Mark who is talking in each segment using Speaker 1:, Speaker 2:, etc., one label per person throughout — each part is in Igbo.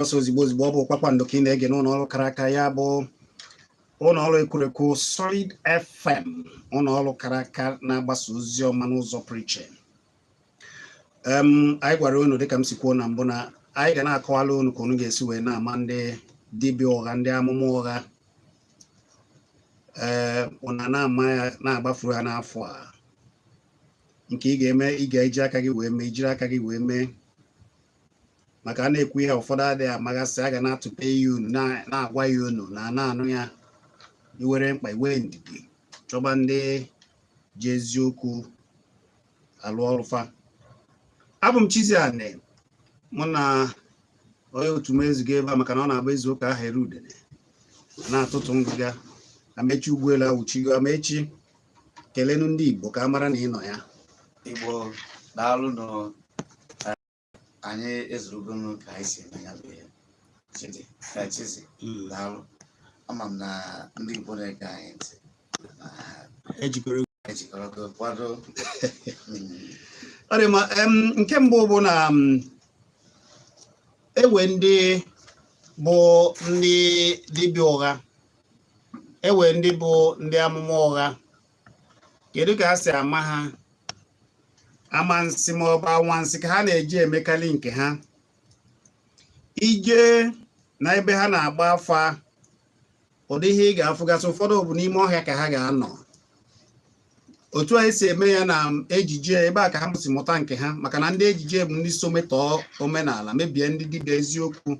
Speaker 1: Ọsọ ozigbo ozigbo, ọ bụ Kpakpando ka ị na-ege n'ụlọ ọrụ kara aka, ya bụ ụlọ ọrụ ekwurekwu Solid FM, ụlọ ọrụ kara aka na-agbasa ozi ọma n'ụzọ pụrụ iche. Anyị gwara unu, dịka m si kwuo na mbụ, na anyị ga na-akọwala unu ka unu ga-esi wee na-ama ndị dibịa ụgha, ndị amụma ụgha. Ee, ụna na-ama ya na-agbafuru ha n'afọ a. Nke ị ga-eme, ị ga-eji aka gị wee mee, ijiri aka gị wee mee, maka a na-ekwu ihe ụfọdụ adịghị amagasị. A ga na-atụpe ya unu, na-agwa ya unu na na-anụ ya. Iwere mkpa iwe ndidi chọba ndị ji eziokwu alụ ọrụ fa. Abụ m Chiziani, mụ na onye otu m ezugo ebe a, maka na ọ na-agba izu ụka ahụ eru udene na-atụtụ ngịga. Amechi ụgbọelu awụchigo. Amechi, kelenu ndị Igbo ka a mara na ị nọ ya.
Speaker 2: Igbo, daalụ nụ. Anyị ezurugonu ka anyị si eme ya bụ ihe. Chidi, Chizi, daalụ. Ama m na ndị Igbo na-ege anyị ntị na
Speaker 1: ejikọrọ
Speaker 2: ejikọrọgo kwado.
Speaker 1: Ọ dị mma. Nke mbụ bụ na ewe ndị bụ ndị dibịa ụgha, ewe ndị bụ ndị amụma ụgha. Kedu ka ha si ama ha? Amansi ma ọ bụ anwansị ka ha na-eji emekarị nke ha. Ije na ebe ha na-agba afa, ụdị ihe ị ga-afụgasị, ụfọdụ bụ n'ime ọhịa ka ha ga-anọ. Otu a esi eme ya na ejije ebe a ka ha si mụta nke ha, maka na ndị ejije bụ ndị so metọọ omenala, mebie ndị dibịa eziokwu,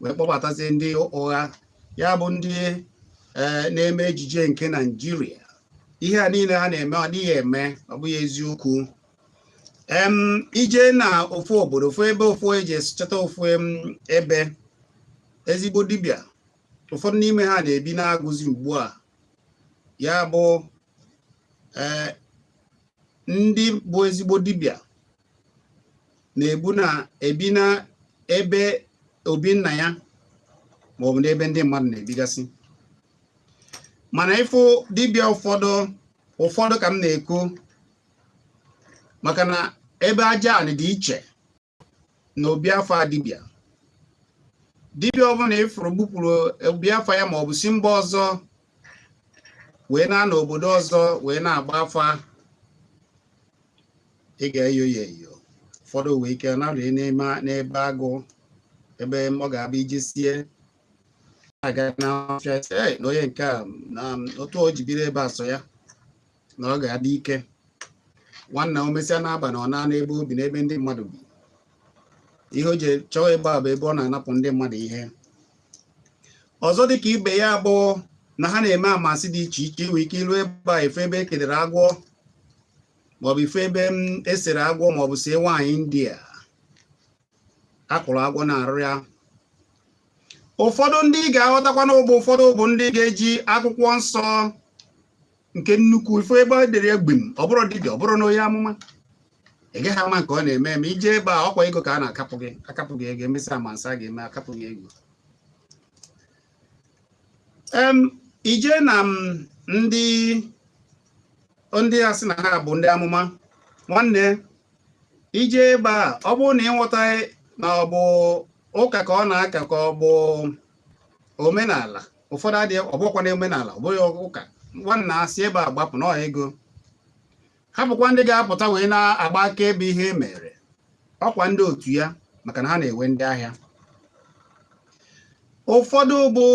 Speaker 1: wee kpọbatazie ndị ụgha, ya bụ ndị na-eme ejije nke Naịjirịa. Ihe a niile ha na-eme, ọ dịghị eme, ọ bụghị eziokwu. Ije na ofu obodo, ofu ebe, ofu eji chọta ofu ebe ezigbo dibịa, ụfọdụ n'ime ha na-ebi na-agụzi ugbu a. Ya bụ, ee, ndị bụ ezigbo dibịa na-ebu na ebi na ebe obi nna ya maọbụ n'ebe ndị mmadụ na-ebigasị. Mana ịfụ dibịa ụfọdụ, ụfọdụ ka m na-ekwu, maka na ebe aja anị dị iche na obi afa dibịa. Dibịa ọbụla ịfụrụ gbupụrụ obi afa ya maọbụ si mba ọzọ wee na-anọ obodo ọzọ wee na-agba afa, ị ga-eyo ya eyo. Ụfọdụ wee ike na-arịa n'ime n'ebe agụ, ebe ọ ga-abụ iji sie aga n'ọfịa, sị, "Ei, na onye nke a na otu o ji biri ebe a so ya na ọ ga-adị ike." Nwanna, o mesịa n'abalị, ọ na n'ebe obi, n'ebe ndị mmadụ bi. Ihe o ji chọọ ebe a bụ ebe ọ na-anapụ ndị mmadụ ihe. Ọzọ dịka ibe ya bụ na ha na-eme amasị dị iche iche. Inwe ike ilu ebe a, efe ebe e kedere agwọ, maọbụ ife ebe m esere agwọ, maọbụ sie nwaanyị India akpụrụ agwọ na-arụ ya. Ụfọdụ ndị ga-aghọtakwa n'ụbụ, ụfọdụ bụ ndị ga-eji akwụkwọ nsọ nke nnukwu, ife ebe e dere egbim. Ọ bụrụ dibịa, ọ bụrụ na onye amụma, ị gaghị ama nke ọ na-eme eme. Ije ebe a, ọkwa ego ka a na-akapụ gị, akapụ gị ego. Emesị amansa a ga-eme, akapụ gị ego. Ije na m ndị a sị na ha bụ ndị amụma, nwanne, ije ebe a, ọ bụrụ na ị nghọtaghị na ọ bụ ụka ka ọ na-aka, ka ọ bụ omenala, ụfọdụ adịghị, ọ bụkwa na omenala, ọ bụghị ụka, nwanna, asị ebe a gbapụ n'ọha ego. Hapụkwa ndị ga-apụta wee na-agba akaebe ihe e mere, ọkwa ndị otu ya, maka na ha na-ewe ndị ahịa. Ụfọdụ bụ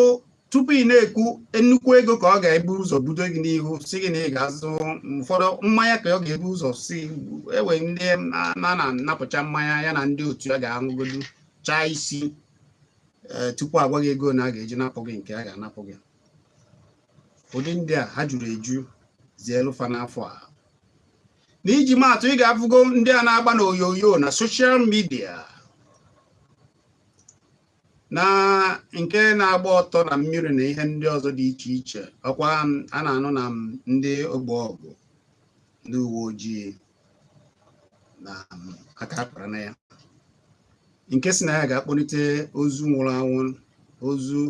Speaker 1: tupu ị na-ekwu, nnukwu ego ka ọ ga-ebu ụzọ budo gị n'ihu, si gị na ị ga-azụ. Ụfọdụ mmanya ka ọ ga-ebu ụzọ si ewe. Ndị na na-anapụcha mmanya ya na ndị otu ya ga-aṅụgodu chaa isi, ee, tupu agwa gị ego na a ga-eji napụ gị nke a ga-anapụ gị. Ụdị ndị a ha juru eju zielufa n'afọ a. Na iji maatụ, ị ga-afụgo ndị a na-agba n'onyonyo na social media, na nke na-agba ọtọ na mmiri na ihe ndị ọzọ dị iche iche. Ọkwa a na-anụ na ndị ogbe ọgụ, ndị uwe ojii na aka akpara na ya, nke si na ya ga-akpọlite ozu nwụrụ anwụ, ozu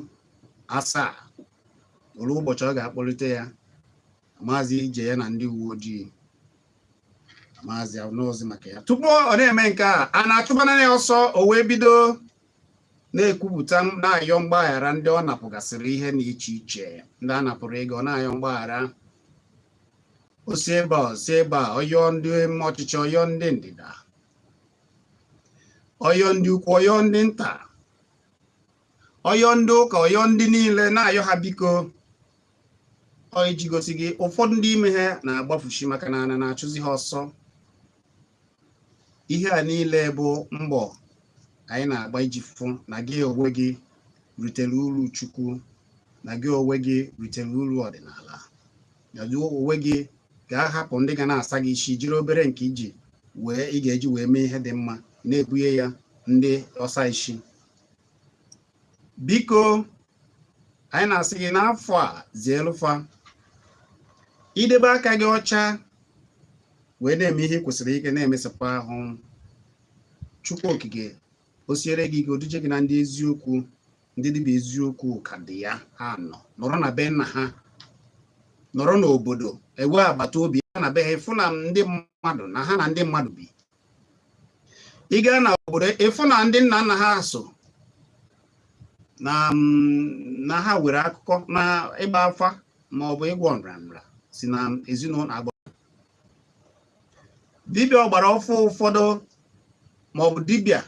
Speaker 1: 7 oru ụbọchị ọ ga-akpọlite ya. Maazị ije ya na ndị uwe ojii, maazị n'ozi maka ya. Tupu ọ na-eme nke a, a na-achụbana ya ọsọ, o wee bido. Na-ekwupụta, na-ayọ mgbaghara ndị ọ napụgasịrị ihe na iche iche, ndị a napụrụ ego, ọ na-ayọ mgbaghara. O si ebe a, o si ebe a, ọyọ ndị ọchịchị, ọyọ ndị ndịda, ọyọ ndị ukwu, ọyọ ndị nta, ọyọ ndị ụka, ọyọ ndị niile, na-ayọ ha biko. Ọ iji gosi gị, ụfọdụ ndị ime ha na-agbafushi maka na ana na-achụzi ha ọsọ. Ihe a niile bụ mbọ anyị na-agba iji fụ na gị onwe gị ritere uru Chukwu, na gị onwe gị ritere uru ọdịnala, na gị onwe gị ga-ahapụ ndị ga na-asa gị isi, jiri obere nke iji wee ị ga-eji wee mee ihe dị mma, na-ebunye ya ndị ọsa isi. Biko, anyị na-asị gị n'afọ a, zielufa idebe aka gị ọcha wee na-eme ihe ị kwesịrị ike, na-emesapụ ahụ. Chukwu Okike o siere gị ike, oduje gị na ndị eziokwu, ndị dibịa eziokwu ka dị ya. Ha nọ nọrọ na be nna ha, nọrọ n'obodo, ewe agbata obi ya na be ha, ịfụ na ndị mmadụ na ha na ndị mmadụ bi. Ị gaa na obodo, ịfụ na ndị nna nna ha so na ha were akụkọ na ịgba afa ma ọ bụ ịgwọ nrịanrịa si na ezinụlọ agbara dibịa ọgbara ọfụ ụfọdụ ma ọ bụ dibịa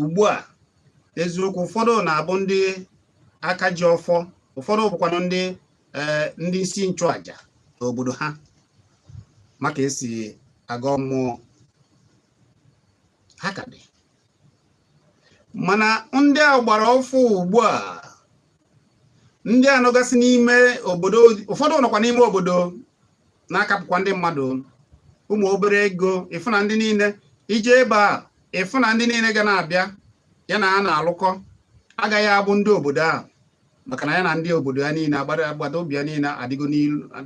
Speaker 1: ugbu a. Eziokwu, ụfọdụ na-abụ ndị aka ji ọfọ, ụfọdụ bụkwanụ ndị isi nchụaja n'obodo ha, maka esi agọ mmụọ ha ka dị. Mana ndị a gbara ọfụ ugbu a, ndị a nọgasị n'ime obodo, ụfọdụ nọkwa n'ime obodo na-akapụkwa ndị mmadụ ụmụ obere ego. Ịfụ na ndị niile ije ebe a, ịfụ na ndị niile ga na-abịa ya na ha na-alụkọ agaghị abụ ndị obodo ahụ, maka na ya na ndị obodo ya niile, agbata agbata obi ya niile adịgo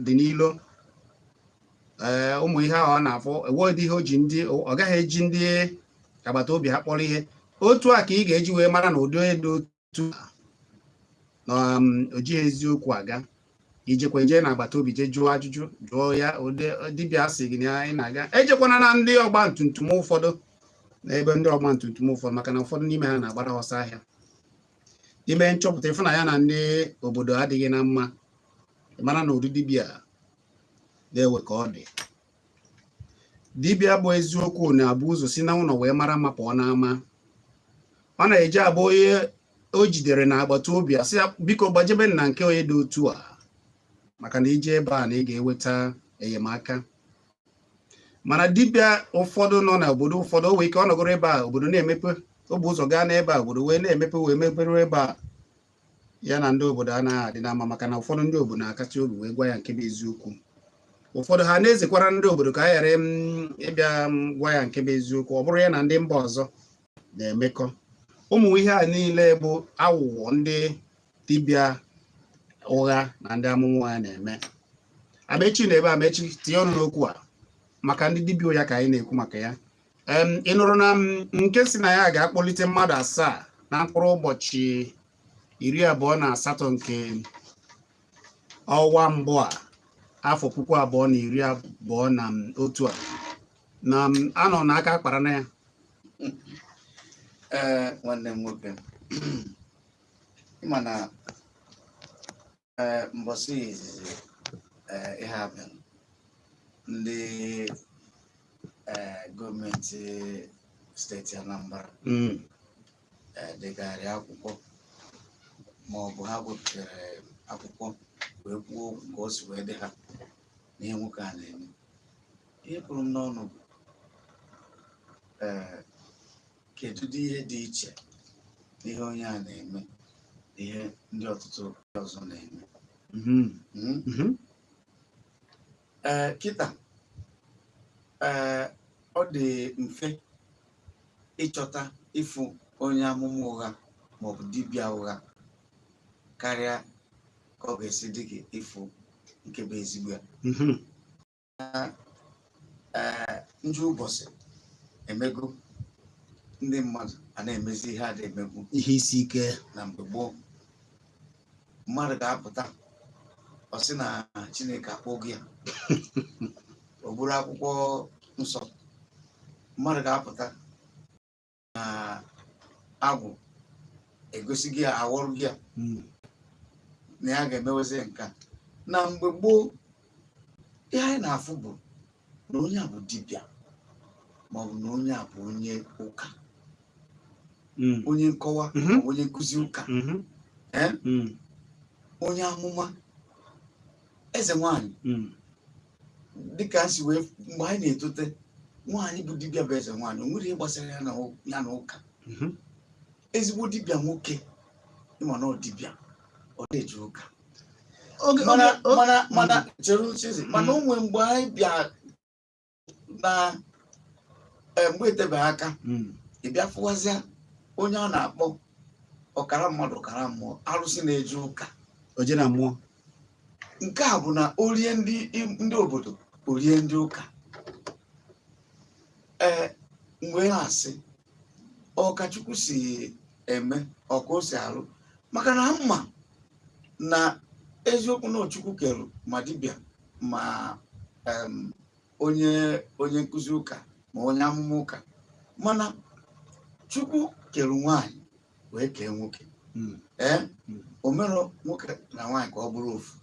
Speaker 1: dị n'ilo. Ee, ụmụ ihe ahụ ọ na-afụ ewedị ihe o ji ndị ọ gaghị eji ndị agbata obi ha kpọrọ ihe. Otu a ka ị ga-eji wee mara na ụdị onye dị otu a na o jighị eziokwu aga. Ijekwa jee na agbata obi, jee jụọ ajụjụ, jụọ ya ụdị dibịa sị gị na ị na-aga. Ejekwana na ndị ọgba tumtum ụfọdụ, n'ebe ndị ọgba tumtum ụfọdụ, maka na ụfọdụ n'ime ha na-agbara ọsọ ahịa. Ime nchọpụta, ịfụ na ya na ndị obodo adịghị na mma, ị mara na ụdị dibịa na-ewe ka ọ dị. Dibịa bụ eziokwu na-abụ ụzọ si na ụlọ wee mara mma pụọ n'ama. Ọ na-eji abụ onye o jidere na agbata obi asị ya, biko gbajebe na nke onye dị otu a, maka na ije ebe a na ị ga-enweta enyemaka. Mana dibịa ụfọdụ nọ n'obodo ụfọdụ, o nwee ike ọ nọgoro ebe a, obodo na-emepe, o bụ ụzọ gaa n'ebe a, obodo wee na-emepe, wee mepere ebe a, ya na ndị obodo anaghị adị na mma, maka na ụfọdụ ndị obodo na-akacha obi wee gwa ya nke bụ eziokwu. Ụfọdụ ha na-ezekwara ndị obodo ka a ghara ịbịa gwa ya nke bụ eziokwu, ọ bụrụ ya na ndị mba ọzọ na-emekọ. Ụmụ ihe a niile bụ aghụghọ ndị dibịa ụgha na ndị amụma ụgha na-eme. Amechi na ebe Amechi tinye ọnụ n'okwu a maka ndị dibịa ụgha ka anyị na-ekwu maka ya. Ị nụrụ na nke si na ya ga-akpọlite mmadụ asaa na mkpụrụ ụbọchị 28 nke ọnwa mbụ a, afọ 2021 a, na anọ n'aka akpara na ya?
Speaker 2: Ee, nwanne m nwoke, ịma na ee mbọsị izizi ihe a bịara, ndị gọọmenti steeti Anambra degharị akwụkwọ, ma ọ bụ ha wepụtara akwụkwọ wee kwuo okwu ka o si wee dị ha n'ihe nwoke a na-eme. Ihe pụrụ m n'ọnụ bụ, kedu dị ihe dị iche n'ihe onye a na-eme na ihe ndị ọtụtụ ndị ọzọ na-eme? Ee, kịta ọ dị mfe ịchọta ịfụ onye amụma ụgha maọbụ dibịa ụgha karịa ka ọ ga-esi dị gị ịfụ nke bụ ezigbo ya. Ee, njọ ụbọchị emego ndị mmadụ a na-emezi ihe a na-emegbu
Speaker 1: ihe isi ike.
Speaker 2: Na mgbe gboo, mmadụ ga-apụta, ọ sị na Chineke akpọgo ya, o buru akwụkwọ nsọ. Mmadụ ga-apụta na agwụ Egosi gị ya, awọrụ gị ya na ya ga-emewezi nke a. Na mgbe gboo, ihe anyị na-afụ bụ na onye a bụ dibịa maọbụ na onye a bụ onye ụka, onye nkọwa, maọbụ onye nkụzi ụka, eh? Onye amụma, eze nwanyị, dịka m si wee mgbe anyị na-etote, nwaanyị bụ dibịa bụ eze nwaanyị. O nwere ihe gbasara ya na ụka. Ezigbo dibịa nwoke, ịma na ọ dibịa, ọ na-eje ụka. Mana mana chere, Chizi, mana o nwere mgbe anyị bịa na mgbe etebeghị aka, ị bịa fụwazịa onye a na-akpọ ọkara mmadụ ọkara mmụọ, arụsị na-eje ụka.
Speaker 1: Oje na mmụọ.
Speaker 2: Nke a bụ na orie ndị obodo, orie ndị ụka. Ee, mgbe na-asị ọkachukwu si eme ọka o si arụ, maka na mma na eziokwu na Chukwu kere ma dibịa ma onye nkụzi ụka ma onye amụma ụka, mana Chukwu kere nwaanyị wee kee nwoke. Ee, o merọ nwoke na nwaanyị ka ọ bụrụ ofu.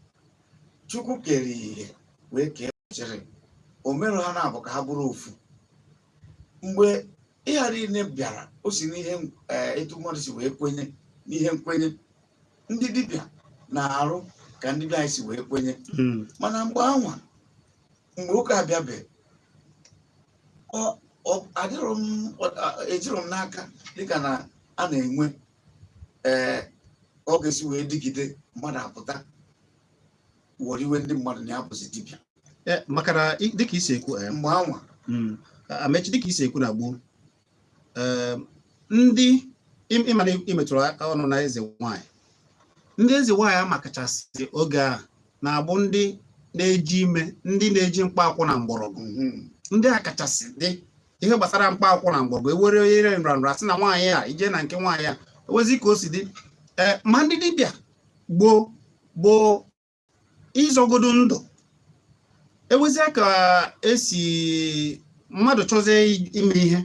Speaker 2: Chukwu kere ihe wee kee ọchịrị, o merọ ha na-abụ ka ha bụrụ ofu. Mgbe ihe niile bịara, o si n'ihe etu mmadụ si wee kwenye n'ihe nkwenye ndị dibịa na-arụ ka ndị dibịa anyị si wee kwenye. Mana mgbe anwa, mgbe ụka abịabe, adịrọ m ejirọ m n'aka dịka na a na-enwe ee ọ ga-esi wee dịgide, mmadụ apụta wọriwe ndị mmadụ na ya bụzi dibịa.
Speaker 1: Maka na dịka isi ekwu,
Speaker 2: mgbe anwa,
Speaker 1: Amechi, dịka isi ekwu na gboo, ndị ịma na imetụrụ ọnụ na eze nwanyị, ndị eze nwanyị ama kachasị oge a na-abụ ndị na-eji ime, ndị na-eji mkpa akwụ na mgbọrọgwụ. Ndị a kachasị dị ihe gbasara mkpa akwụ na mgbọrọgwụ, ewere onye nrịanrịa sị na nwaanyị a ije na nke nwaanyị a ewezi ka o si dị. Ee, ma ndị dibịa gboo gboo ịzọgodo ndụ, ewezie ka esi mmadụ chọzie ime ihe,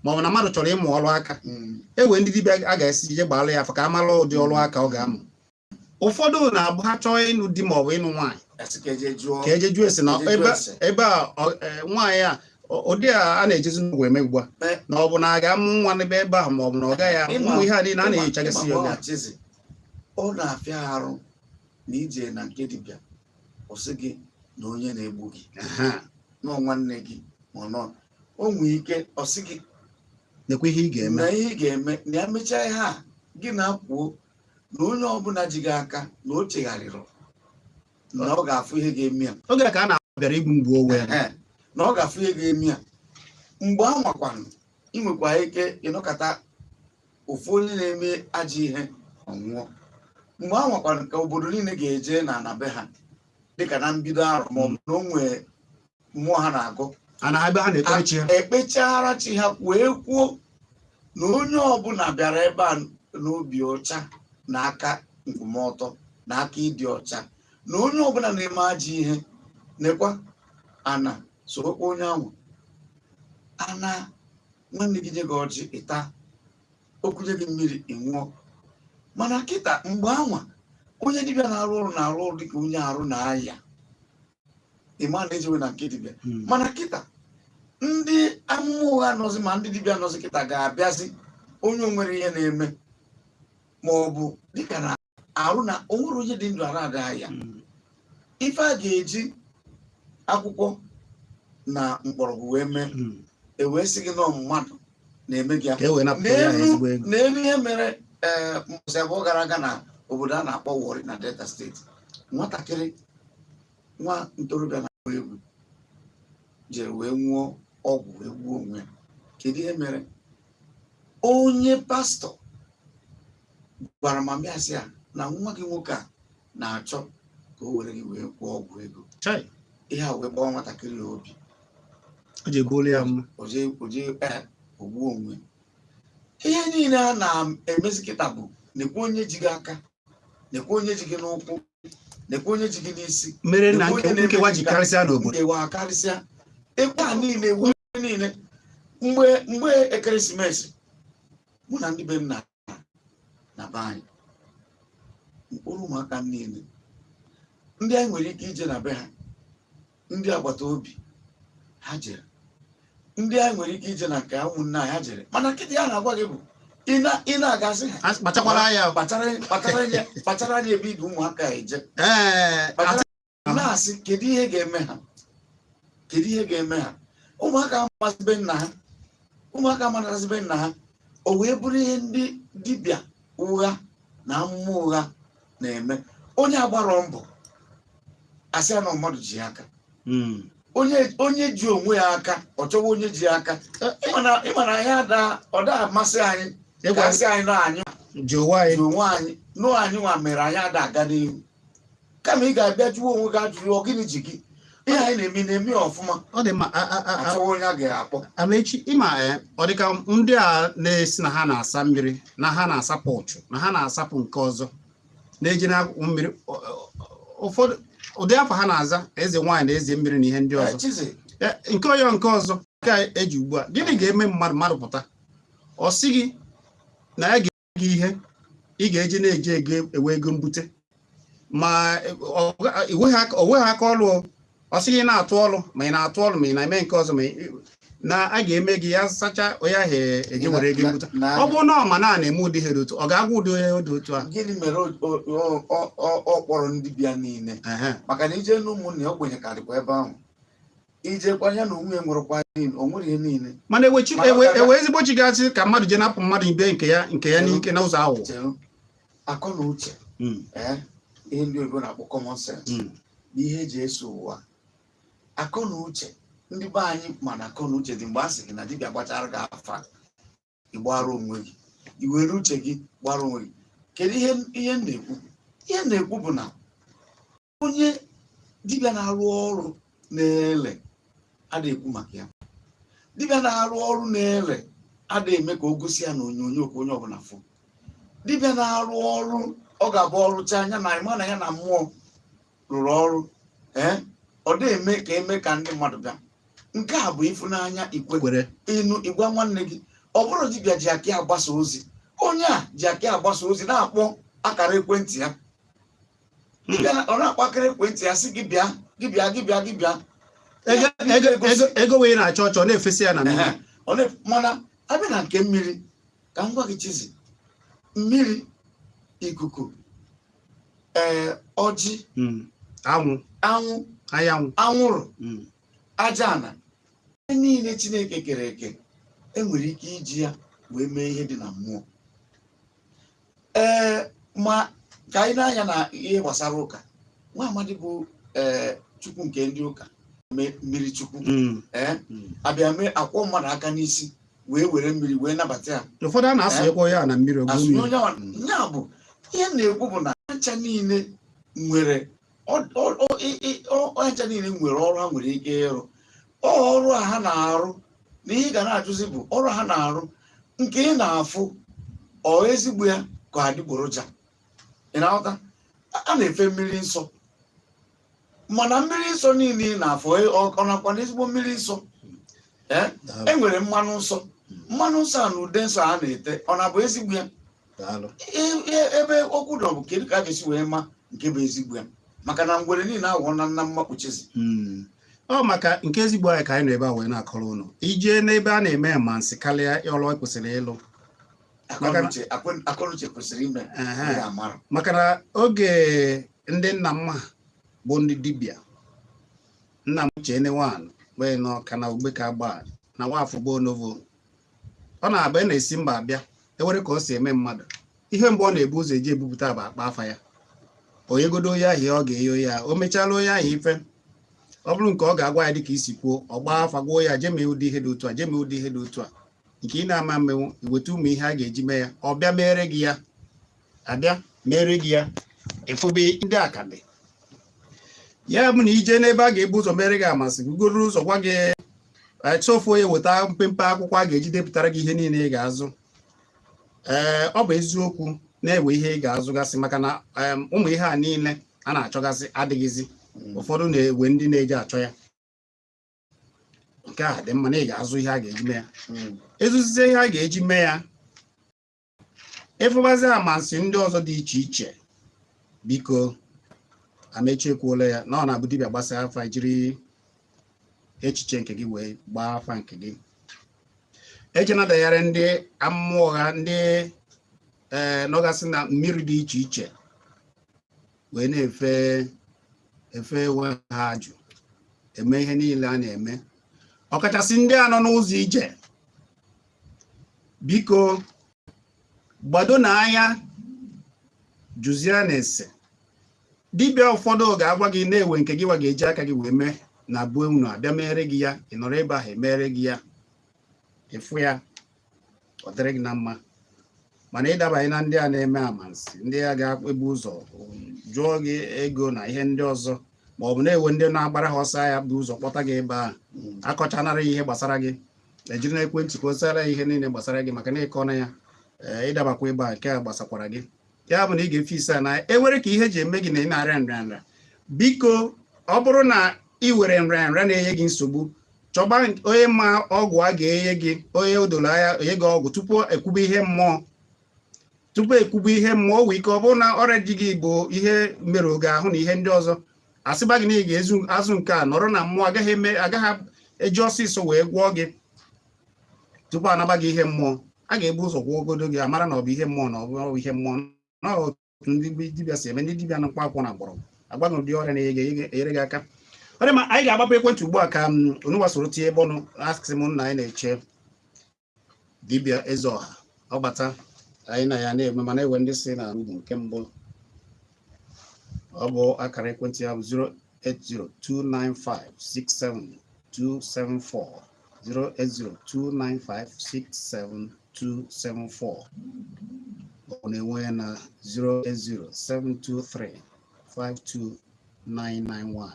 Speaker 1: maọbụ na mmadụ chọrọ ịmụ ọrụ aka, ewe ndị dibịa a ga-esi ije gbara ya afọ ka a mara ụdị ọrụ aka ọ ga-amụ. Ụfọdụ na-abụ ha chọọ ịnụ di maọbụ ịnụ nwaanyị,
Speaker 2: asị ka eje jụọ,
Speaker 1: ka eje jụọ ese na
Speaker 2: eje jụọ
Speaker 1: ebe
Speaker 2: ese.
Speaker 1: Ebe a nwaanyị a ụdị a a na-ejezi n'ugwu eme ugbu a, na ọ bụ na a ga-amụ nwa n'ebe ebe ahụ, maọbụ na ọ gaghị amụ. Ụmụ ihe a niile a na-enyochagasị ya oge a.
Speaker 2: Chizi, ọ na-afịa arụ na ije na nke dibịa, kwụsị gị na onye na-egbu gị nọ nwanne gị, ma ọ nọ o nwee ike ọ sị gị
Speaker 1: nekwa ihe ị ga-eme,
Speaker 2: na ihe ị ga-eme na ya mechaa ihe a gị na-akwuo na onye ọbụla ji gị aka na o chegharịrị, na ọ ga-afụ ihe ga-eme ya.
Speaker 1: Oge a ka a na-abịara igbu mgbu owe ya.
Speaker 2: Ehe, na ọ ga-afụ ihe ga-eme ya. Mgbe a nwakwanụ, ị nwekwa ike ịnọkọta ofu onye na-eme ajọ ihe, ọ nwụọ. Mgbe a nwakwanụ ka obodo niile ga-eje na ana be ha, dịka na mbido arọ, maọbụ na o nwee mmụọ ha na-agụ,
Speaker 1: a na ebe ha na-ekpere chi ha,
Speaker 2: ekpechara chi ha wee kwuo na onye ọbụla bịara ebe a n'obi ọcha na aka nkwụmọtọ na aka ịdị ọcha, na onye ọbụla na-eme ajọ ihe, nekwa ana sorokwa onye ahụ ana nwanne gị nye gị ọjị ịta, okwunye gị mmiri ị ṅụọ. Mana kịta, mgbe anwa, onye dibịa na-arụ ọrụ dịka onye arụ na-aya, ịma na ejewe na nke dibịa. Mana kịta, ndị amụma ụgha nọzi, ma ndị dibịa nọzi kịta ga-abịazi, onye nwere ihe na-eme, ma ọ bụ dịka na arụ na o nwere onye dị ndụ ara ada ya, ife a ga-eji akwụkwọ na mgbọrọgwụ wee mee, e wee sị gị nọ mmadụ na-eme gị ya.
Speaker 1: Ka e wee napụta ya ezigbo ego.
Speaker 2: N'elu ihe mere ee mbọsị 2 gara aga na obodo a na-akpọ Warri na Delta Steeti, nwatakịrị nwa ntorobịa na-agba egwu jere wee nwụọ ọgwụ wee gbuo onwe ya. Kedu ihe mere? Onye pastọ gwara mama ya sị ya na nwa gị nwoke a na-achọ ka o were gị wee kwụọ ọgwụ ego.
Speaker 1: Chai!
Speaker 2: Ihe a wee gbawa nwatakịrị ya obi.
Speaker 1: O ji egbuola ya mma.
Speaker 2: Oje ee ogbuo onwe. Ihe niile a na-emezi kịta bụ nekwa onye ji gị aka, nekwa onye ji gị n'ụkwụ, nekwa onye ji gị n'isi.
Speaker 1: Mere na
Speaker 2: nekwa onye na-eme
Speaker 1: nkewa ji
Speaker 2: gị ka-
Speaker 1: karịsịa n'obodo.
Speaker 2: Nkewa karịsịa ekwe a niile ewu niile. Mgbe ekeresimesi, mụ na ndị be m na Na be anyị, mkpụrụ ụmụaka niile ndị anyị nwere ike ije na be ha, ndị agbata obi ha jere, ndị anyị nwere ike ije na nke ụmụnne anyị ha jere, mana nkịtị ya na-agwa gị bụ ị na-agasị ha.
Speaker 1: Kpachakwara anya.
Speaker 2: Kpachara anya, kpachara anya ebe idu ụmụaka eje.
Speaker 1: Ee.
Speaker 2: Na-asị, kedu ihe ga-eme ha? Kedu ihe ga-eme ha? Ụmụaka amasị be nna ha, ụmụaka amanasị be nna ha. O wee bụrụ ihe ndị dibịa ụgha na amụma ụgha na-eme. Onye agbarọ mbọ, asị ya na mmadụ ji aka. Onye ji onwe ya aka, ọ chọwa onye ji aka. Ịma na ya ada, ọ da amasị anyị ka
Speaker 1: ịgwa
Speaker 2: asị anyị na anyị
Speaker 1: ji onwe anyị
Speaker 2: ji onwe anyị nụ. Anyị nwa mere anyị ada aga n'ihu, kama ị ga-abịa jụọ onwe gị ajụjụ, ọ gịnị ji gị? Ihe anyị na-eme, na-eme ya ọfụma?
Speaker 1: Ọ dị mma.
Speaker 2: Achọwa onye a ga-akpọ.
Speaker 1: Amaechi, ịma, ọ dịka ndị a na-esi na ha na-asa mmiri, na ha na-asapụ ụchụ, na ha na-asapụ nke ọzọ, na-eji na mmiri, ụfọdụ ụdị afọ ha na-aza eze nwaanyị na eze mmiri na ihe ndị ọzọ.
Speaker 2: Chizi.
Speaker 1: Nke onye nke ọzọ nke a eji ugbu a, gịnị ga-eme mmadụ pụta, ọ sị gị na ya ga-enye gị ihe ị ga-eji na-eji ego ewe ego mbute, ma o nweghị aka ọrụ o. Ọ sị gị na-atụ ọrụ, ma ị na-atụ ọrụ, ma ị na-eme nke ọzọ, ma na a ga-eme gị ya sacha onye ahụ eji were ego mbute. Ọ bụrụ na ọ ma na a na-eme ụdị ihe dị otu, ọ ga-agwa ụdị onye dị otu a?
Speaker 2: Gịnị mere ọ kpọrọ ndị bịa niile? Maka na ije na ụmụnne ya ogbenye karịkwa ebe ahụ, ijekwa ya na onwe ya nwerekwa niile, o nwere ihe niile.
Speaker 1: Mana ewe ewe ezigbo chi gasị ka mmadụ je napụ mmadụ ibe nke ya n'ike n'ụzọ aghụghọ.
Speaker 2: Chere, akọ na uche, ee, ihe ndị oyibo na-akpọ common sense na ihe eji eso ụwa, akọ na uche ndị be anyị. Mana akọ na uche dị mgbe a sị gị na dibịa gbachara gị afa, ị gbara onwe gị, i were uche gị gbara onwe gị. Kedu ihe m na-ekwu? Ihe m na-ekwu bụ na onye dibịa na-arụ ọrụ na-ele ada ekwu maka ya. Dibịa na-arụ ọrụ na-ele ada eme ka o gosi ya na onyonyo ka onye ọbụla fụ. Dibịa na-arụ ọrụ, ọ ga-abụ ọrụcha anya na ịma na ya na mmụọ rụrụ ọrụ. Ee, ọ dị eme ka eme ka ndị mmadụ bịa. Nke a bụ ịfụnanya ikwe
Speaker 1: kwere
Speaker 2: ịnụ ịgwa nwanne gị. Ọ bụrụ dibịa ji aka ya agbasa ozi, onye a ji aka ya agbasa ozi na-akpọ akara ekwentị ya. Dibịa ọ na-akpọ akara ekwentị ya, sị gị bịa, gị bịa, gị bịa, gị bịa.
Speaker 1: Ego wee na-achọ ọchọ na-efesi ya na mmiri.
Speaker 2: Ehe. Mana abịa na nke mmiri, ka m gwa gị, Chizi, mmiri, ikuku, ee, ọjị,
Speaker 1: Anwụ,
Speaker 2: anwụ,
Speaker 1: anyanwụ,
Speaker 2: anwụrụ, aja ana, ihe niile Chineke kere eke, enwere ike iji ya wee mee ihe dị na mmụọ. Ee, ma ka anyị na-anya na ihe gbasara ụka, nwa amadi bụ, ee, Chukwu nke ndị ụka mee mmiri Chukwu. Ee, abịa mee akwọ mmadụ aka n'isi wee were mmiri wee nabata ya.
Speaker 1: Ụfọdụ a na-asụnyekwa ya na mmiri ogbu
Speaker 2: asụnye
Speaker 1: mmiri.
Speaker 2: Onye ahụ ya bụ ihe m na-ekwu bụ na ncha niile nwere ọ- ọ- ị- ị- ọ- ncha niile nwere ọrụ ha nwere ike ịrụ. Ọ ọrụ a ha na-arụ na ihe ị ga na-ajụzi bụ ọrụ ha na-arụ nke ị na-afụ, ọ ezigbo ya ka adịgboroja? Ị na-aghọta? A na-efe mmiri nsọ, mana mmiri nsọ niile ị na-afụ, ọ nakwa na ezigbo mmiri nsọ? Ee, e nwere mmanụ nsọ. Mmanụ nsọ a na ude nsọ a na-ete, ọ na-abụ ezigbo ya?
Speaker 1: Daalụ.
Speaker 2: Ebe okwu nọ bụ kedu ka a ga-esi wee ma nke bụ ezigbo ya, maka na ngwere niile aghọ na nna mmakpuchizi.
Speaker 1: Ọ maka nke ezigbo anyị ka anyị nọ ebe a wee na-akọrọ ụnụ. Ije n'ebe a na-eme amansi karịa ọrụ e kwesịrị ịlụ.
Speaker 2: Akọnuche kwesịrị ime
Speaker 1: Ehe.
Speaker 2: ya amara.
Speaker 1: Maka na oge ndị nna m ha bụ ndị dibịa, nna m chenewan wee nọ ka na ogbe ka gba na nwafọ bụ onovo, ọ na-abụ na-esi mba abịa ewere ka o si eme mmadụ ihe mbụ ọ na-ebu ụzọ eji ebupụta bụ akpa afa ya. Onyegodo onye ahụ ọ ga-enye onye ahụ, o mechala onye ahụ ife, ọ bụrụ nke ọ ga-agwa ya dịka isi kwuo, ọ gbaa afa gwuo ya, jee mee ụdị ihe dị otu a, jee mee ụdị ihe dị otu a, nke ị na-ama mmenwu, iweta ụmụ ihe a ga-eji mee ya, ọ bịa mere gị ya, abịa mere gị ya. Ịfụbe ndị akadị ya bụ na ije n'ebe a ga-ebu ụzọ mere gị amasị gị, ugoro ụzọ gwa gị echeofu onye weta mpempe akwụkwọ a ga-eji depụtara gị ihe niile ị ga-azụ. Ee, ọ bụ eziokwu na-ewe ihe ị ga-azụgasị, maka na ụmụ ihe a niile a na-achọgasị adịghịzi. Ụfọdụ na-ewe ndị na-eji achọ ya. Nke a dị mma na ị ga-azụ ihe a ga-eji mee ya. Ezuzizie ihe a ga-eji mee ya, Ịfụbazi amansi ndị ọzọ dị iche iche, biko, Amechi ekwuola ya na ọ na-abụ dibịa gbasara afa, jiri echiche nke gị wee gbaa afa nke gị. Ejena dagharị ndị amụma ụgha, ndị ee nọgasị na mmiri dị iche iche wee na-efe efe onwe ha ajụ, eme ihe niile a na-eme, ọkachasị ndị a nọ n'ụzọ ije. Biko, gbado n'anya, jụzie na ese dibịa. Ụfọdụ ga-agwa gị na-ewe nke gị wa ga-eji aka gị wee mee na buo unu abịa mere gị ya. Ị nọrọ ebe ahụ emere gị ya, ịfụ ya, ọ dịrị gị na mma. Mana ịdabanye na ndị a na-eme amansi, ndị a ga-ebu ụzọ jụọ gị ego na ihe ndị ọzọ, ma ọ bụ na-ewe ndị na-agbara ha ọsọ ahịa bụ ụzọ kpọta gị ebe ahụ, akọchanara ya ihe gbasara gị, ejiri n'ekwentị ka o sara ya ihe niile gbasara gị, maka na ịkọ na ya, ee, ịdabakwa ebe a, nke a gbasakwara gị. Ya bụ na ị ga-efe ise a na ewere ka ihe ji eme gị na ị na-arịa nrịanrịa. Biko, ọ bụrụ na ị were nrịanrịa na-enye gị nsogbu, chọba onye ma ọgwụ a ga-enye gị, onye o doro anya onye gị ọgwụ tupu ekwube ihe mmụọ. Tupu ekwube ihe mmụọ, o nwee ike ọ bụrụ na ọrịa ji gị bụ ihe mere oge ahụ na ihe ndị ọzọ, asịba gị na ị ga-ezu azụ nke a nọrọ na mmụọ, agaghị eme, agaghị eji ọsịsọ wee gwọọ gị. Tupu anaba gị ihe mmụọ, a ga-ebu ụzọ gwọgodo gị, amara na ọ bụ ihe mmụọ na ọ bụ ihe mmụọ na otu ndị dibịa si eme. Ndị dibịa na mkpa akwụkwọ na mgbọrọgwụ agwa gị ụdị ọrịa na-enye gị, enyere gị aka. Ọ dị mma, anyị ga-agbapụ ekwentị ugbu a ka m onugba soro tinye ebe ọnụ. Asị m nna, anyị na-eche dibịa eze ọha, ọ bata, anyị na ya na-eme. Mana ewe ndị si na ugwu nke mbụ, ọ bụ akara ekwentị ya bụ 08029567274, 08029567274. Ọ na-enwe ya na 08072352991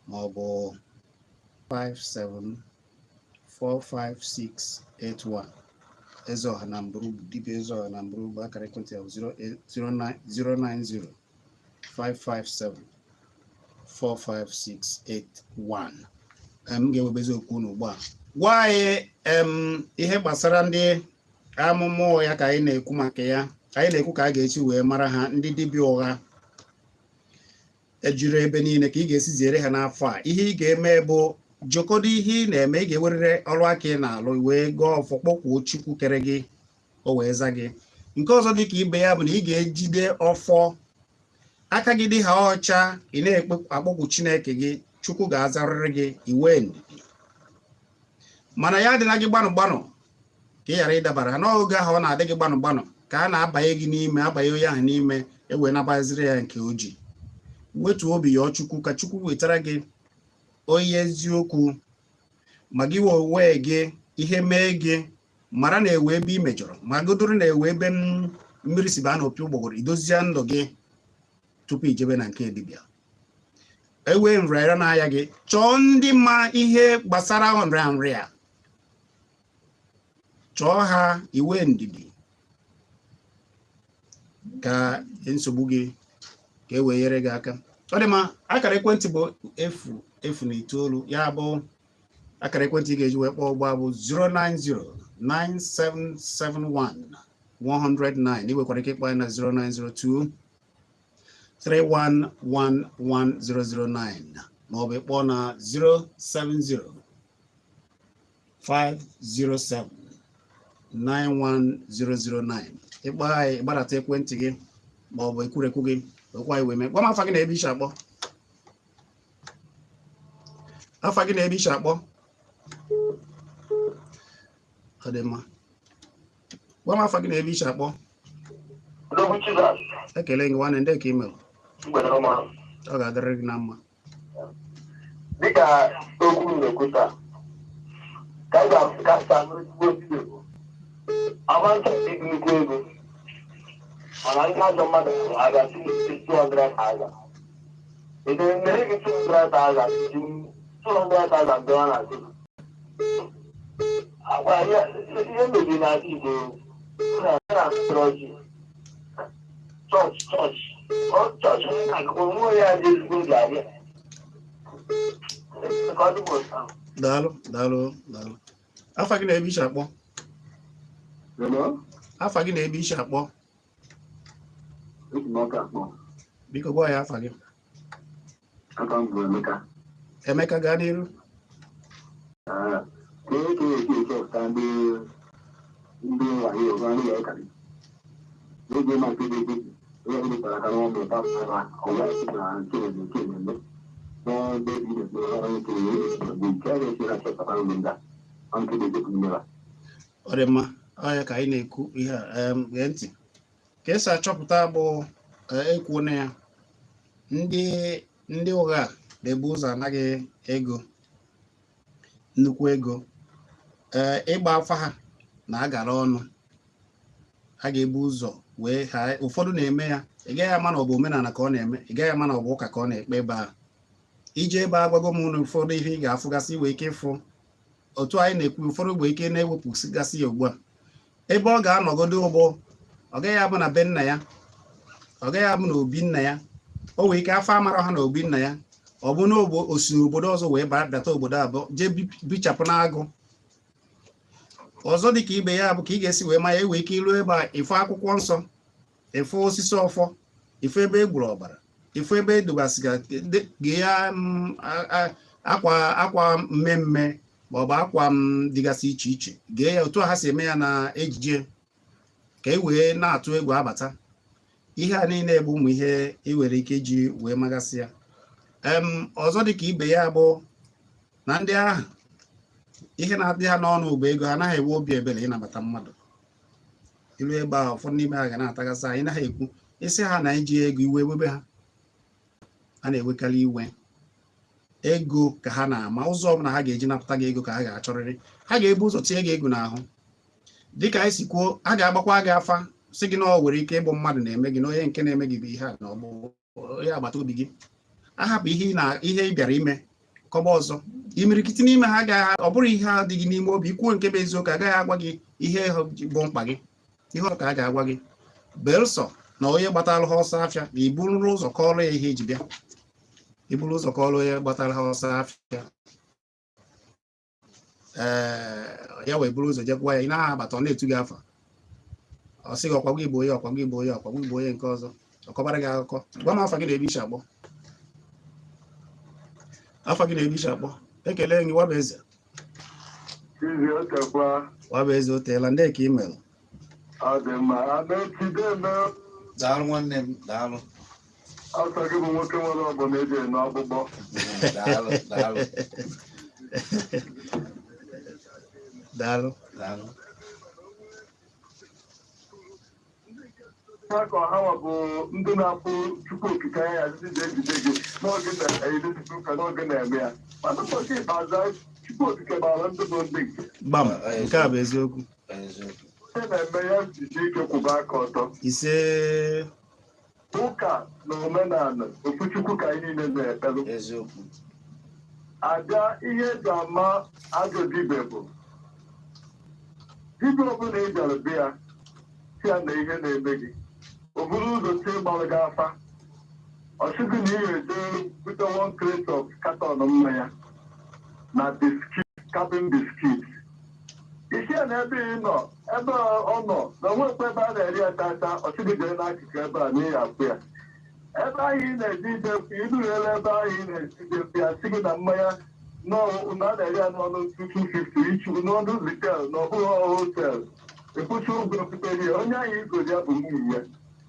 Speaker 1: ma ọ bụ 5745681. Eze ọha na mbụrụ, dibịa eze ọha na mbụrụ bụ akara ekwentị ya bụ 090 557 45681. M ga-ewebezi okwu unu ugbu a. Gwa anyị ihe gbasara ndị amụma ụgha ka anyị na-ekwu maka ya. Anyị na-ekwu ka a ga-esi wee mara ha, ndị dibịa ụgha ejiri ebe niile, ka ị ga-esi ziere ha n'afọ a. Ihe ị ga-eme bụ jikọdo ihe ị na-eme. Ị ga-ewerịrị ọrụ aka ị na-alụ wee gọọ ọfọ, kpọkwuo Chukwu kere gị, o wee za gị. Nke ọzọ dị ka ibe ya bụ na ị ga-ejide ọfọ aka gị dị ha ọcha, ị na-ekpe akpọkwu Chineke gị, Chukwu ga-azarịrị gị. Iwe ndidi, mana ya adịna gị gbanụ gbanụ ka ị ghara ịdabara ha n'oge ahụ. Ọ na-adị gị gbanụ gbanụ ka a na-abanye gị n'ime, abanye onye ahụ n'ime, ewee nabaziri ya nke o ji. Wetuo obi ya Chukwu ka Chukwu wetara gị onye eziokwu. Ma gị onwe gị, ihe mee gị, mara na ewe ebe ị mejọrọ, ma godoro na ewe ebe mmiri si baa n'opi ụgbọgụrụ, idozie ndụ gị tupu ijebe na nke dibịa. Ewe nrịanrịa na-aya gị, chọọ ndị ma ihe gbasara nrịanrịa, chọọ ha. Iwe ndidi ka nsogbu gị ka e wee nyere gị aka. Ọ dị mma, akara ekwentị bụ 009, ya bụ akara ekwentị ị ga-eji wee kpọọ ụgbọ bụ 0909771 109. Ị nwekwara ike ịkpọ ya na 0902 3111009 maọbụ ịkpọọ na 070 507 91009. Ịkpọ anyị, gbadata ekwentị gị maọbụ ekwurekwu gị, okwu anyị wee mee. Gwa m afa gị na ebe ishi akpọ. Afa gị na ebe ishi akpọ. Ọ dị mma, gwa m afa gị na ebe ishi akpọ.
Speaker 3: Odogwu Chizas.
Speaker 1: Ekele gị, nwanne. Ndị ka email.
Speaker 3: Mgbede ọma.
Speaker 1: Ọ ga-adịrị gị na mma.
Speaker 3: Dịka okwu m na-ekwu taa, ka anyị ga-ka m saa ezigbo ezigbo agbanta dị nnukwu ego, mana ndị ajọ mmadụ aga 200,000 ede mere gị 200,000 ji 200,000 dọọ na gị agwa ihe ihe mebiri n'ala Igbo na na chọọchị chọọchị chọọchị onwe ya dị ezigbo oge abịa ka ọ dịbụ otu ahụ.
Speaker 1: Daalụ, daalụ, daalụ. Afa gị na ebe ishi akpọ.
Speaker 3: Hello?
Speaker 1: Afa gị na ebe isi akpọ?
Speaker 3: Esi m Ọka akpọ.
Speaker 1: Biko gwa ya afa gị.
Speaker 3: Aka m bụ Emeka.
Speaker 1: Emeka, gaa n'iru.
Speaker 3: Ee, ka e esi echọpụta ndị wayo ụgha, ndị wayo karị. N'oge ma nke bụ eziokwu, onye ọbụla kpara aka n'ọnụ ụta na ọwa na nke na-eme nke na-eme. N'ebe ị na-eme ọrụ nke na-eme nke a ga-esi na-achọpụta ndị a, ọ nke bụ eziokwu n'ime ha.
Speaker 1: Ọ dị mma. Ọ ya ka anyị na-ekwu ihe a. Gee ntị ka esi achọpụta bụ ekwuo na ya ndị ụgha na-ebu ụzọ anaghị ego, nnukwu ego. Ee, ịgba afa ha na-agara ọnụ. Ha ga-ebu ụzọ wee ha. Ụfọdụ na-eme ya, ị gaghị ama na ọ bụ omenala ka ọ na-eme, ị gaghị ama na ọ bụ ụka ka ọ na-ekpe. Ebe a ije ebe a gwago m na ụfọdụ ihe ị ga-afụgasị nwee ike ịfụ otu anyị na-ekwu. Ụfọdụ nwee ike na-ewepụgasị ya ugbu a. Ebe ọ ga-anọgodo ụgbọ, ọ gaghị abụ na be nna ya, ọ gaghị abụ na obi nna ya. O nwee ike afọ amara ha na obi nna ya, ọ bụ na osi obodo ọzọ wee bata obodo abụọ jee bichapụ n'agụ ọzọ. Dịka ibe ya bụ ka ị ga-esi wee ma ya, enwee ike iru ebe a, ịfụ akwụkwọ nsọ, ịfụ osisi ọfọ, ịfụ ebe e gburu ọbara, ịfụ ebe edobasịga ya akwa, akwa mmemme maọbụ akwa m dịgasị iche iche. Gee ya otu a ha si eme ya na ejije ka e wee na-atụ egwu abata. Ihe a niile bụ ụmụ ihe ị nwere ike iji wee magasị ya. Ọzọ dịka ibe ya bụ na ndị ahụ, ihe na-adị ha n'ọnụ bụ ego. Ha anaghị enwe obi ebere ịnabata mmadụ ilu ebe a. Ụfọdụ n'ime ha ga na-atagasị anyị naghị ekwu isi ha na iji ego iwe webe ha. A na-enwekarị iwe ego ka ha na-ama. Ụzọ ọbụla ha ga-eji napụta gị ego ka ha ga-achọrịrị. Ha ga-ebu ụzọ tinye gị ego n'ahụ. Dịka anyị si kwuo, a ga-agbakwa gị afa, sị gị na ọ nwere ike ịbụ mmadụ na-eme gị, na onye nke na-eme gị bụ ihe a, na ọ bụ onye agbata obi gị. Ahapụ ihe ị na ihe ị bịara ime kọba ọzọ. Imirikiti n'ime ha agaghị, ọ bụrụ ihe a dị gị n'ime obi ikwuo nke bụ eziokwu, agaghị agwa gị ihe bụ mkpa gị. Ihe ọ ka a ga-agwa gị belụsọ na onye gbatara ha ọsọ afịa na iburu ụzọ kọọrọ ya ihe iji bịa. Iburu ụzọ kọọrọ onye gbatara ha ọsọ afịa, ee, ya wee buru ụzọ jekwa ya. Ị naghị abata, ọ na-etu gị afa, ọ sị gị ọkwa gị bụ onye, ọkwa gị bụ onye, ọkwa gị bụ onye nke ọzọ. Ọ kọbara gị akụkọ. Gwa m afa gị na ebe isi akpọ. Afa gị na ebe isi akpọ. Ekele gị, wabụ eze.
Speaker 3: Izi otekwa.
Speaker 1: Wabụ eze, o teela ndị ka email.
Speaker 3: Ọ dị mma. Amechi, deme.
Speaker 2: Daalụ, nwanne m, daalụ.
Speaker 3: Ọsọ gị bụ nwoke nwere ọgbọ na-eji eme ọgbụgbọ.
Speaker 2: Daalụ, daalụ.
Speaker 1: Daalụ.
Speaker 2: Daalụ.
Speaker 3: Ha ka ọhawa bụ ndị na-apụ Chukwu Okike anya ndị ga-ejide gị n'oge na-edezi ụka n'oge na-eme ya, mana ụbọchị ikpeazụ Chukwu Okike gbara ndị bụ ndị nke
Speaker 1: Gbam, nke a bụ eziokwu.
Speaker 2: Eziokwu.
Speaker 3: Onye na-eme ya jide ike kwụba aka ọtọ.
Speaker 1: Ise.
Speaker 3: Ụka na omenala, ofu Chukwu ka anyị niile na-ekpelụ.
Speaker 2: Eziokwu.
Speaker 3: Abịa, ihe eji ama ajọ dibịa bụ dibịa ọbụla ị bịara be ya si ya na ihe na-eme gị, o buru ụzọ tie gbalụ gị afa, ọ sị gị na ị ga-eje bute one crate of carton mmanya na biscuit, cabin biscuit. Isi ya na ebe ị nọ, ebe ọ nọ na onwekwa ebe a na-eri ya tata. Ọ sị gị jee n'akụkụ ebe a na ị ga-akwụ ya ebe ahụ ị na-eji ije idughela ebe ahụ ị na-eji ije ya, sị gị na mmanya na a na-ere ya n'ọnụ 250 ichu n'ọnụ retail, na ọ bụghị wholesale. Ekwuchi ụgwọ ofutere ya. Onye ahụ igori ya bụ nwunye ya,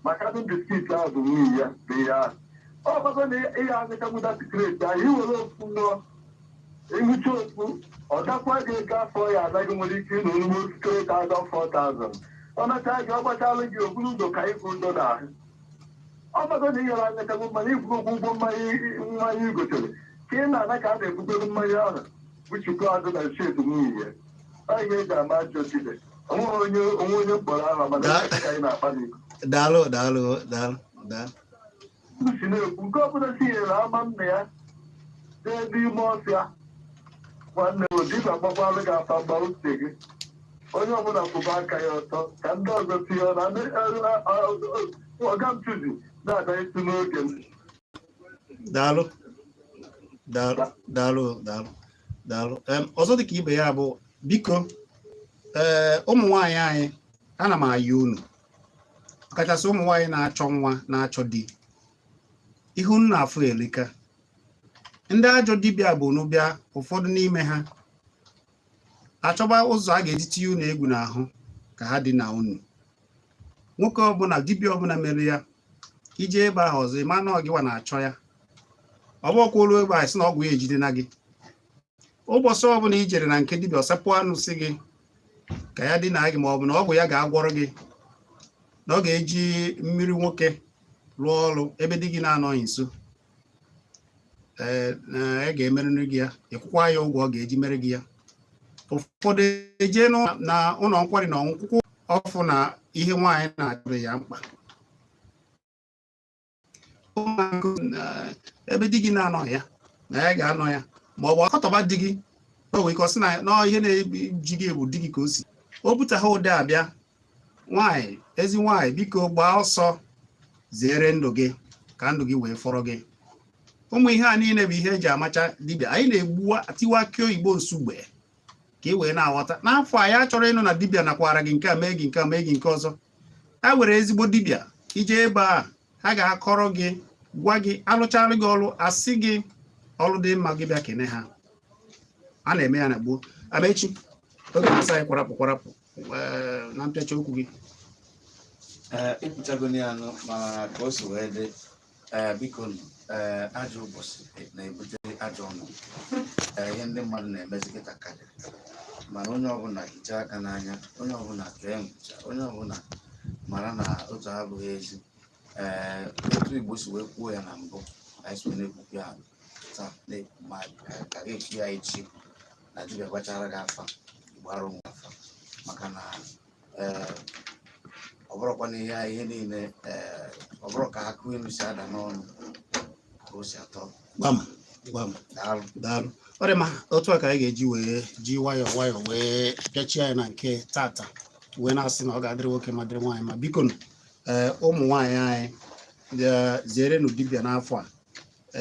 Speaker 3: maka ndị biscuit ahụ bụ nwunye ya bụ ihe ahụ. Ọ bụrụ na ihe azụchagbuda crate ahụ, iwere ofu ṅụọ, ịṅụcha ofu, ọ dakwa gị ego afọ ya anaghị nwere ike ịnọ n'ime 3000, 4000. Ọ nacha gị, ọ gbachalụ gị, o buru ụzọ ka ịkwụ ụdọ n'ahụ. Ọ bụrụ na ị nyere anyachagbu mmanya, ikwu okwu ụgwọ mmanya i gotere ka ị na-ana ka a na-ebubere mmanya ahụ buchukwu azụ na steeti nwunye ya. Ọ ihe eji ama ajọ dibịa. Onweghị onye onwe onye mkpọrọ ahụ, mana ka anyị na-akpa n'iko.
Speaker 1: Daalụ, daalụ, daalụ, daalụ.
Speaker 3: Si na-ekwu nke ọbụla tinyere ama nna ya jee n'ime ọfịa, nwanne m, dibịa gbakwalụ gị afa gba uche gị. Onye ọbụla kwụba aka ya ọtọ ka ndị ọzọ tinye ọnụ. Ọga m chụzi na-ada isi n'oge m.
Speaker 1: Daalụ, daalụ, daalụ, daalụ, daalụ. Ọzọ dịka ibe ya bụ, biko, ee, ụmụ nwaanyị anyị Ana m ayọ unu, ọkachasị ụmụ nwaanyị na-achọ nwa, na-achọ di, ihu unu na-afụ elika. Ndị ajọ dibịa bụ unu bịa, ụfọdụ n'ime ha achọba ụzọ a ga-eji tinye unu egwu n'ahụ ka ha dị na unu. Nwoke ọbụla, dibịa ọbụla mere ya, ije ebe ahụ ọzọ, ịma na ọ gịwa na-achọ ya. Ọ bụkwa olu ebe ahụ sị na ọgwụ ya ejide na gị. Ụbọchị ọbụla i jere na nke dibịa, ọsapụ anụ sị gị ka ya dina gị, ma ọ bụ na ọgwụ ya ga-agwọrọ gị, na ọ ga-eji mmiri nwoke rụọ ọrụ ebe di gị na-anọghị nso, ee, na ya ga-emerịrị gị ya, ịkwụkwa ya ụgwọ ọ ga-eji mere gị ya. Ụfọdụ eje na ụlọ nkwari na ọnwụkwụ ọfụ na ihe nwaanyị na-achọrọ ya mkpa ebe di gị na-anọ ya, na ya ga-anọ ya, ma ọ bụ akọtọba di gị. O nwere ike ọ sị na ihe na-eji gị bụ di gị ka o si o bute ha ụdị abịa. Nwaanyị, ezi nwaanyị, biko gbaa ọsọ zere ndụ gị ka ndụ gị wee fọrọ gị. Ụmụ ihe a niile bụ ihe eji amacha dibịa. Anyị na-egbuwa tiwa akị oyibo nsugbe ka ị wee na-aghọta. N'afọ a ya chọrọ ịnụ na dibịa nakwara gị nke a, mee gị nke a, mee gị nke ọzọ. Ha were ezigbo dibịa ije ebe a, ha ga-akọrọ gị, gwa gị, alụcharị gị ọrụ, asị gị ọrụ dị mma, gị bịa kene ha. A na-eme ya na gboo. Amechi, oge na-asa anyị kwarapụ kwarapụ na mpịacha okwu gị.
Speaker 2: Ee, ikwuchagoni ya nụ, mana ka o si wee dị, ee, biko nụ, ee, ajọ ụbọchị na-ebute ajọ ọnọdụ. Ee, ihe ndị mmadụ na-emezi kịta karịrị, mana onye ọbụla hichaa aka n'anya, onye ọbụla kee nkwụcha, onye ọbụla mara na otu abụghị ezi. Ee, otu Igbo si wee kwuo ya na mbụ, anyị si wee na-ekwukwu ya taa, ma ka ga-ekwu ya echi, na dibịa gbachara gị afa, gbara onwe afa, maka na ee, ọ bụrụkwa na ihe niile, ee, ọ bụrụ ka akụ elu si ada n'ọnụ ka o si atọ.
Speaker 1: Gbam gbam.
Speaker 2: Daalụ.
Speaker 1: Daalụ. Ọ dị mma. Otu a ka anyị ga-eji wee ji nwayọọ nwayọọ wee pịachie anyị na nke tata, wee na-asị na ọ ga-adịrị nwoke ma dịrị nwaanyị ma. Biko nụ, ee, ụmụ nwaanyị anyị, zerenụ dibịa n'afọ a.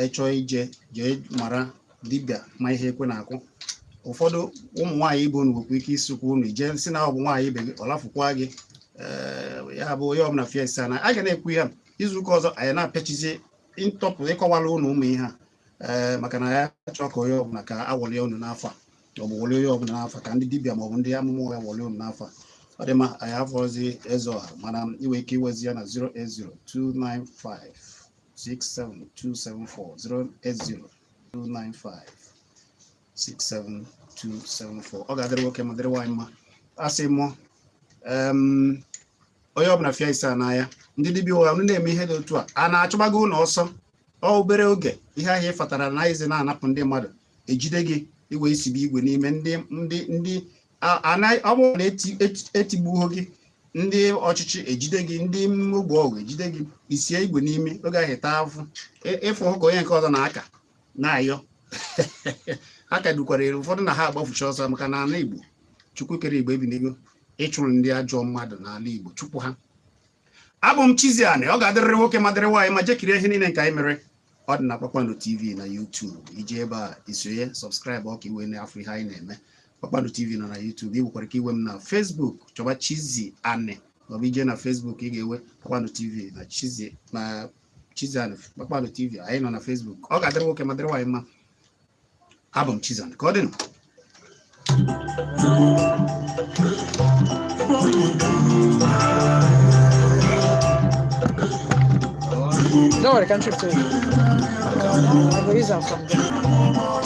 Speaker 1: Ịchọọ ije, jee mara dibịa ma ihe ekwe na-akụ. Ụfọdụ ụmụ nwaanyị ibe unu nwekwa ike isikwa unu ijee, si na ọ bụ nwaanyị ibe gị, ọ lafụkwa gị. Ee, ya bụ onye ọbụla fiesa na a ga na-ekwu ihe izu ụka ọzọ, anyị na-apịachizi ntọpụ ịkọwara unu ụmụ ihe a, ee, maka na ya chọọ ka onye ọbụla ka awọlie unu n'afọ a, maọbụ wọlie onye ọbụla n'afọ a, ka ndị dibịa maọbụ ndị amụma ụgha wọlie unu n'afọ a. Ọ dị mma. Anyị afọzi eze ọha, mana inwe ike iwezi ya na 08029567274, 08029567274. Ọ ga-adịrị nwoke ma dịrị nwaanyị mma. Asị mụ onye ọbụla fịa ise a n'anya. Ndị dibịa ụgha, unu na-eme ihe dị otu a, a na-achụbago unu ọsọ. Ọ obere oge, ihe ahụ ị fatara na ize na-anapụ ndị mmadụ, ejide gị iwe isibe igwe n'ime ndị ọ bụrụ na etigbuo gị, ndị ọchịchị ejide gị, ndị ogbe ọgụ ejide gị, isie igwe n'ime oge ahụ, taa afụ ịfụ hụ ka onye nke ọzọ na-aka na-ayọ aka dukwara elu. Ụfọdụ na ha agbafucha ọsọ, maka na ala Igbo, Chukwu kere Igbo ebinigo ịchụrụ ndị ajọ mmadụ n'ala Igbo, chụpụ ha. Abụ m Chiziani. Ọ ga-adịrịrị nwoke ma dịrị nwaanyị ma. Jee kirie ihe niile nke anyị mere. Ọ dị na Kpakpando TV na YouTube. Iji ebe a isonye, subscribe, ọ ka iwe n'afọ ihe anyị na-eme. Kpakpando TV nọ na YouTube. Ị nwekwara ike iwe m na Facebook, chọba Chizi Ani, maọbụ ije na Facebook, ị ga-ewe Kpakpando TV na Chizi, na Chizi Ani Kpakpando TV. Anyị nọ na Facebook. Ọ ga-adịrị nwoke ma dịrị nwaanyị mma. Abụ m Chizi Ani. Ka ọ dịnụ.
Speaker 4: Don't worry, can shift to it. I go use am from there.